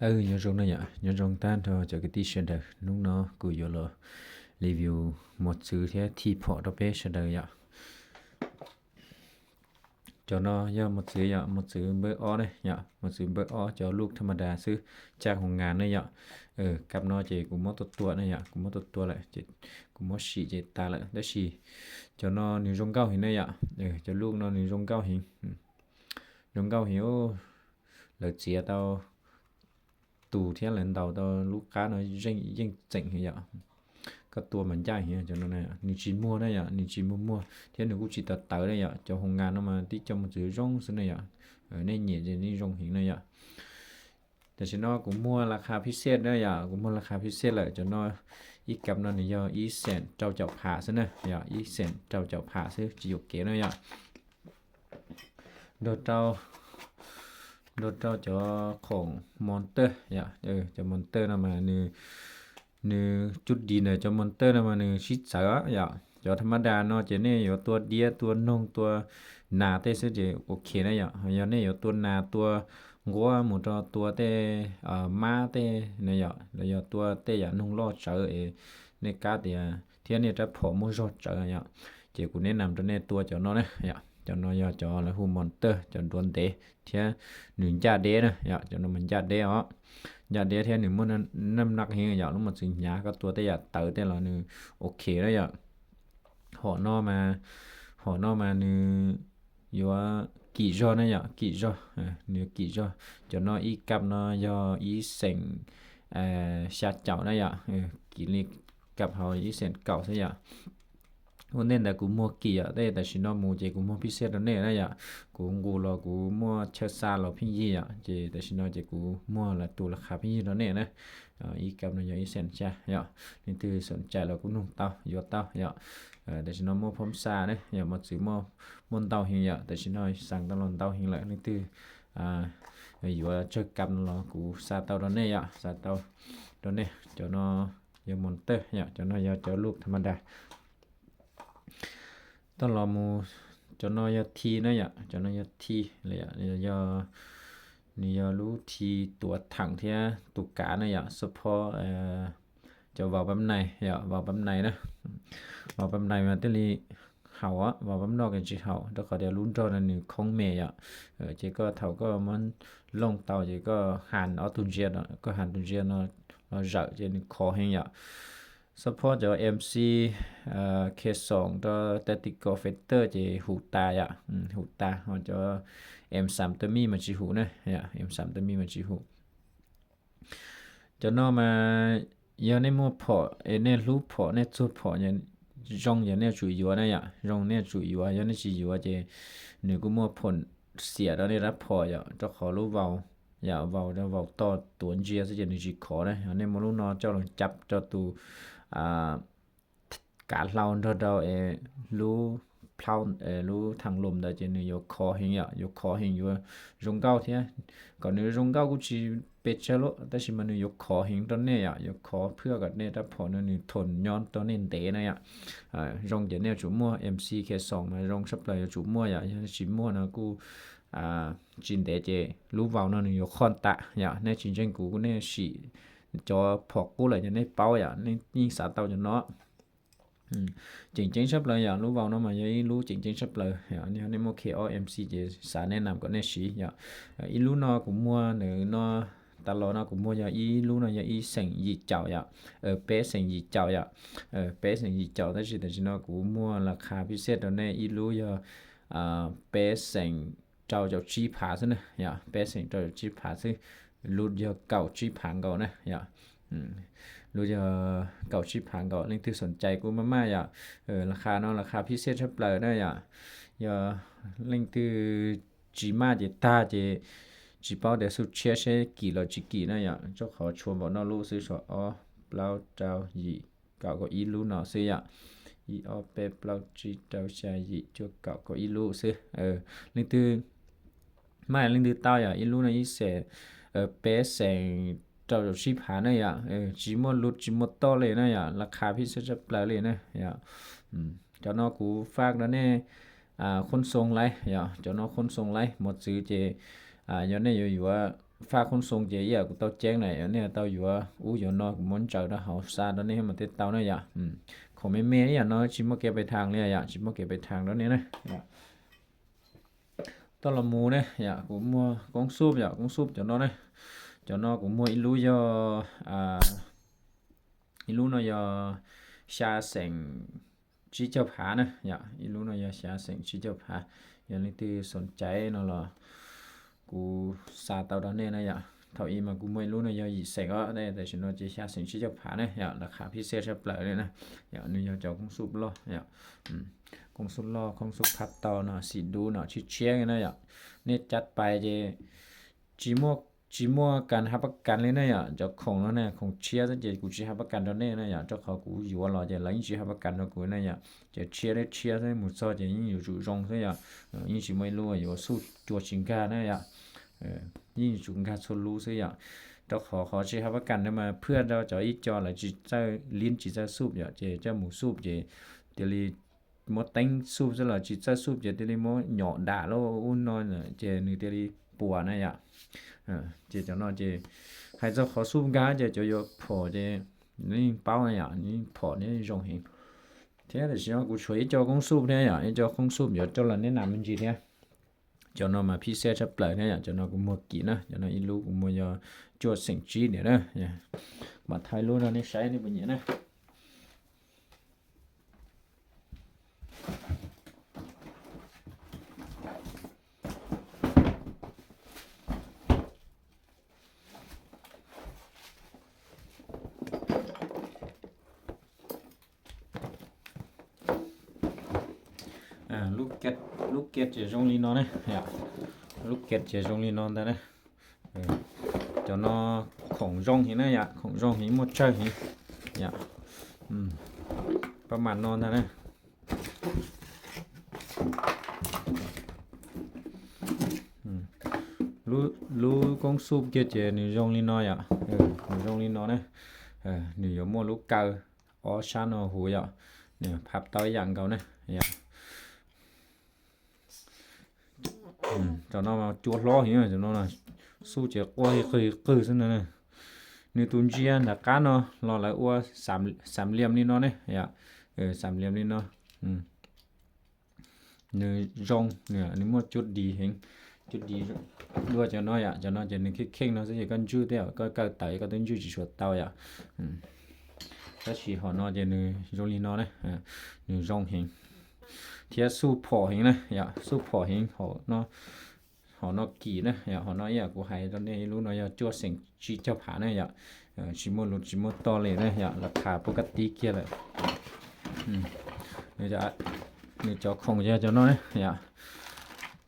Aw, nyob zoo na yom, nyob zoo tag nrho cov kwv tij sawv daws. Hnub no kuv yuav los review mos txwv thiab thi phom rau peb sawv daws yom. Cov no yog mos txwv yom, mos txwv npawb ob ne yom, mos txwv npawb ob cov lub thaj ma das xwb, caj hoo ngas ne yom. Kab no ces kuv muab tua tua ne yom, kuv muab tua tua lawm ces kuv muab sim ces tas lawm, tab sis cov no nws zoo nkauj heev ne yom. Cov lub no nws zoo nkauj heev, zoo nkauj heev. Lawv txiav tau tus thiab lawv ntaus tau lub qab no yeej txeem heev yom. Koj tua mas ncaj heev cov no. Nws tsis muag na yom, nws tsis muag muag thiab nws kuj tsis tawv tawv na yom. Cov hoo ngas no mas tib co mos txwv zoo xwb na yom. Nej nyiam ces nej zoo heev na yom. Tam sim no kuv muag las khas phij xej na yom, kuv muag las khas phij xej lawm. Cov no ib kab no nws yog ib xeem rau caum phav xwb na yom, ib xeem rau caum phav xwb, tsis yuam kev na yom. Nrog rau, nrog rau cov khoom mos tawj yom, cov mos tawj no mas nws, nws cub dis ntawm cov mos tawj no mas nws sib txawv yom. Cov thaj ma das no ces nej yuav tua diab tua noog tua nas tej xwb ces ok na yom. Yog nej yuav tua nas tua nquab mus rau tua tej mab tej na yom, los yog tua tej yam noog loj tsawv es nej kab tias thiab nej rab phom muaj zog tsawv yom, ces kuv neb nam rau nej tua cov no na yom. Cov no yog cov lawv hu mos tawj, cov nruav ntev thiab nws ncaj deb na yom. Cov no mas ncaj deb os, ncaj deb thiab nws muaj nam naj heev yom. Lub mos txwv hnyav koj tua tej yam tawv tej los nws ok na yom. Hom no mas, hom no mas nws yuav kim zog na yom, kim zog, nws yuav kim zog. Cov no ib kab no yog ib xeem xya caum na yom, kim li kab hauv ib xeem kaum xwb yom. Ua ntej ntawd kuv muag kim yom, tej tam sim no mus ces kuv muag phij xej rau nej na yom. Kuv nqus los kuv muaj chaw xa los pheej yig yom, ces tam sim no ces kuv muag lawv tus las khas pheej yig rau nej na. Ib kab no yog ib xeem xya yom, leej twg xom cai los kuj nug tau yuav tau yom. Tam sim no muaj phoob xa ne yom, mos txwv muaj ntau heev yom, tam sim no xaa tau los ntau heev lawm, leej twg yuav tsawg kab no los kuv xa tau rau nej yom, xa tau rau nej. Cov no yog mos tawj yom, cov no yog cov lub thaj ma das. Tau los mus, cov no yog thi na yom, cov no yog thi, yog, nws yog lub thi tuav theem thiab tus kav na yom, support cov vauv pab nais yom, vauv pab nais na. Vauv pab nais mas thiaj li haum, vauv pab noj ces tsis haum, rau qhov tias lub nrog no nws khoob me yom. Ces koj thaum koj muab looj tau ces koj has ob tug ntsia, koj has tus ntsia no los zawm ces nws khov heev yom. Support cov M C, K xoom rau Tactical Fighter ces hum tas yom, hum tas, ho cov M xam tơ mi mas tsis hum na, M xam tơ mi mas tsis hum. Cov no mas yog nej muaj phom es nej hlub phom, nej txuag phom zoo ces nej yuav tsum yuav na yom, zoo nej yuav tsum yuav, yog nej tsis yuav ces nws kuj muaj phom xiam rau nej rab phom yom, rau qhov lub vauv yom, vauv, vauv toj tuav ntsia xwb ces nws tsis khov na. Yog nej muab lub no coj los cap rau tus kav hlau nrog rau es lub plhaub, lub thaj lom ntawd ces nws yuav khov heev yom, yuav khov heev, yuav zoo nkauj thiab. Kom nws zoo nkauj kuj tsis pes tsawg lawm, tab sis mas nws yuav khov heev rau nej yom, yuav khov phwj kom nej rab phom no nws thoom nyob rau nej ntev na yom. Zoo ces nej yuav tsum muaj, M C K xoom mas zoo tshaj plaws yuav tsum muaj yom, yog tsis muaj no kuj tsis ntev ces lub vauv no nws yuav khoj tas yom. Nej tsis ntseeg kuv, nej sim cov phom qub lawm ces nej paub yom, nej yeej xav tau cov no. Tseem ceeb tshaj plaws yom, lub vauv no mas yog ib lub tseem ceeb tshaj plaws. Nej muaj K ob M C ces xav nej nam kom nej siv yom. Ib lub no kuv muag ntawm no, tas los no kuv muag yog ib lub no yog ib xeem yim caum yom, peb xeem yim caum yom, peb xeem yim caum, tab sis tam sim no kuv muag las khas phij xej rau nej, ib lub yog peb xeem rau caum tsib phav xwb na yom, peb xeem rau caum tsib phav xwb, lub yog kaum tsib phav nkaus na yom. Lub yog kaum tsib phav nkaus, leej twg xoom cai kuj maj maj yom. Las khas no las khas phij xej tshaj plaws na yom. Yog leej twg tsis maj ces tag ces tsis paub tias xub tshiab seb kim los tsis kim na yom, rau qhov tshuav npaum no lub xwb, saum ob plaub rau yim kaum kaum ib lub no xwb yom. Ib ob peb plaub tsib rau xya yim cuaj kaum kaum ib lub xwb. Leej twg maj leej twg tau yom, ib lub no ib xeem, peb xeem rau caum tsib phav na yom, tsis muaj lus tsis muaj toj li na yom, las khas phij xej tshaj plaws li na yom. Cov no kuv faj rau nej khoob xoo laij yom, cov no khoob xoo laij, mos txwv ces yog nej yuav yuav fab khoob xoo ces ib yam kuv tau ceeb na, nej tau yuav ub yuav no kuv muab ntsaws rau hauv xa rau nej mas thiaj tau na yom. Khoom me me ib yam no tsis muaj kev pes thas li yom, tsis muaj kev pes thas rau nej na. Toj los mus ne yom, kuv muag koob xub yom, koob xub cov no ne. Cov no kuv muag ib lub yog, ib lub no yog xya xeem tsib caug phav na yom, ib lub no yog xya xeem tsib caug phav. Yog leej twg xoom caiv no los kuv xa tau rau nej na yom. Thaum ub mas kuv muag ib lub no yog yim xeem os, tam sim no ces xya xeem tsib caug phav ne yom, lawv qham phij xej tshaj plaws li na. Yom, nws yog cov koob xub loj yom, koob xub loj, koob xub phab tau no, xim dub no, tshiab tshiab na yom. Nej cab pais ces tsis muaj, tsis muaj kas hab pab kas li na yom. Cov khoom no ne khoom tshiab xwb ces kuv tsis hab pab kas rau nej na yom, rau qhov kuv yuav los ces lawv yeej tsis hab pab kas rau kuv na yom. Ces tshiab li tshiab xwb, mus txog ces yeej yuav tsum zoo xwb yom. Yeej tsis muaj ib lub yuav xuj cua tsis nkag na yom. Yeej yuav tsum nkag txhua lub xwb yom. Rau qhov qhov tsis hab pab kas no mas phwj rau cov ib co lawv tsis txawj, li tsis txawj xuj yom, ces coj mus xuj ces cia li muab teeb xuj xwb los tsis txawj xuj ces cia li muab nyom dam lub ub no ces nws cia li puas na yom. Ces cov no ces hais txog qhov xuj nkag ces cov yuav phom ces nws yeej paub na yom, nws yeej phom nws yeej zoo heev. Thiab tam sim no kuv tshuav ib co koob xub thiab yom, ib co koob xub yuav coj los nej nam me ntsis thiab. Cov no mas phij xej tshaj plaws thiab yom, cov no kuv muag kim na, cov no ib lub kuv muag yog cuaj xeem tsib niam na. Mam thaij lub no nej saib nej puas nyiam na. Lub kiv ces zoo li no ne, lub kiv ces zoo li no ntag ne. Cov no khoom zoo heev na yom, khoom zoo heev muaj tsawg heev yom. Pab mam no ntag ne. Lub koob xub kiag ces nws zoo li no yom, nws zoo li no ne. Nws yuav muaj lub kaw ob sab no huv yom, nws phab tau ib yam nkaus ne yom. Cov no cua hlob heev, cov no xub ces quaj qw qw xwb na. Nws tus ntsia nram qab no los lawv ua xam liam li no ne yom, xam liam li no. Nws zoo, nws muaj cuab dis heev, cuab dis dua cov no yom, cov no ces nws kheej kheej no xwb ces koj ntswj tej zaum koj kaw tawm koj twb ntswj tsis tshua tau yom. Tab sis hom no ces nws zoo li no ne, nws zoo heev thiab xuj phom heev na yom, xuj phom heev. Hom no kim na yom, hom no ib yam kuv hais rau nej, ib lub no yog cuaj xeem tsib caug phav na yom, tsis muaj lus tsis muaj toj li na yom, lawv qham puag kaj tib kiag lawm. Nws cov khoom yog cov no ne yom,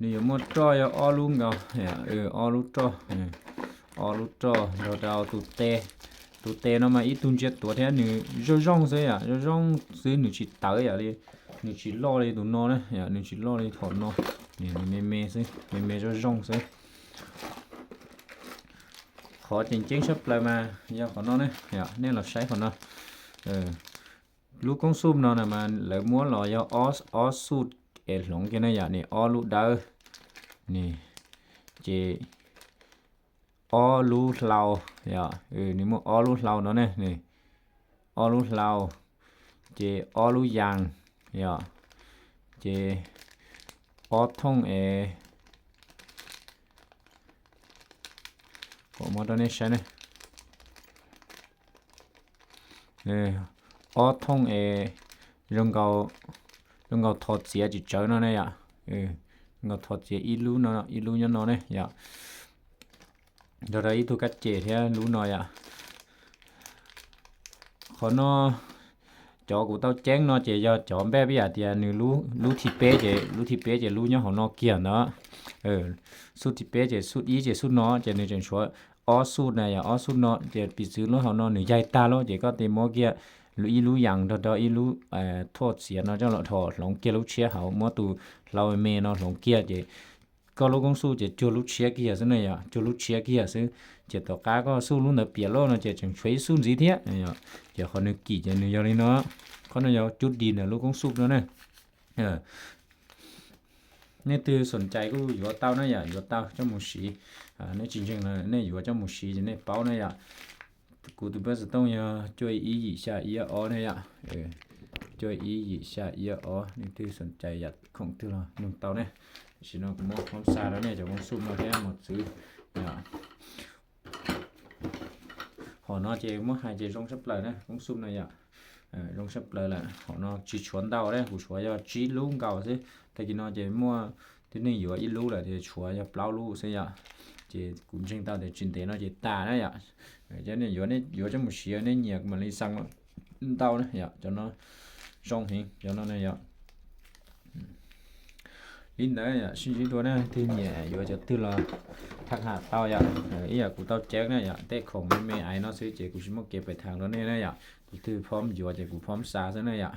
nws yuav muaj roj yog ob lub nkaus, ob lub roj, ob lub roj nrog rau tus tes. Tus tes no mas ib tug ntsia tuav thiab nws zoo zoo xwb yom, zoo zoo xwb, nws tsis tawv yom li, nws tsis loj li tus no na yom, nws tsis loj li hom no, nws me me xwb, me me zoo zoo xwb. Qhov tseem ceeb tshaj plaws mas yog qhov no ne, nej los saib qhov no. Lub koob xuj no na mas lawv muab los yog ob xuj es hloov kiag na yom, nws ob lub dawb, nws ces ob lub hlau, yog nws muaj ob lub hlau no ne, nws ob lub hlau, ces ob lub yas, yog ces ob thooj es, kuv muab rau nej saib ne, ob thooj es zoo nkaus, zoo nkaus thov txiav tsis tsawv no ne yom, zoo nkaus thov txiav ib lub no, ib lub nyob no ne yom, nrog rau ib tug kab ces thiab lub no yom. Qhov no cov kuv tau ceeb no ces yog cov npaj peb yam tias nws lub thib peb ces, lub thib peb ces lub nyob hauv no kiag ntawd. Xuj thib peb ces xuj ib ces xuj no ces nws tseem tshuav ob xuj na yom, ob xuj no ces piv txwv lub hauv no nws yaig tag lawm ces koj tes muab kiag ib lub yas nrog rau ib lub thoj txiav no coj los dhos hloov kiag lub tshiab hauv, muab tus hlau me no hloov kiag ces koj lub koob xuj ces cuag lub tshiab kiag xwb na yom, cuag lub tshiab kiag xwb. Ces tom qab koj xuj lub ntawd piam loj no ces tseem tshuav ib xuj ntxiv thiab, ces qhov nws kim ces nws yog li no. Qhov no yog cuab dis ntawm lub koob xuj no ne. Nej twg xoom cais kuj yuav tau na yom, yuav tau coj mus siv. Nej tsis ntseeg no nej yuav coj mus siv ces nej paub na yom. Kuv tus pab xov tooj yog cuaj ib yim xya ib ob na yom. Cuaj ib yim xya ib ob, nej twg xoom cais yam khoom twg los nug tau ne. Tam sim no kuv muab phom xa rau nej cov koob xum no thiab mos txwv. Hom no ces muab hais ces zoo tshaj plaws na, koob xum no yom. Zoo tshaj plaws lawm, hom no tsis tshuav ntau na, kuv tshuav yog tsib lub nkaus xwb. Tag kis no ces muaj tib neeg yuav ib lub lawm ces tshuav yog plaub lub xwb yom. Ces kuv ntseeg tau tias tsis ntev no ces tas na yom. Cov nej yuav, yuav coj mus siv nej nyiam kuv mam li xa ntau na yom, cov no zoo heev, cov no na yom. Li ntawd yom, sib ntsib dua na, twg nyiam yuav cov twg los tham ham tau yom. Ib yam kuv tau ceeb na yom, tej khoom me me ais no xwb ces kuv tsis muaj kev pais tham rau nej na yom. Tus twg phom yuav ces kuv phom xa xwb na yom.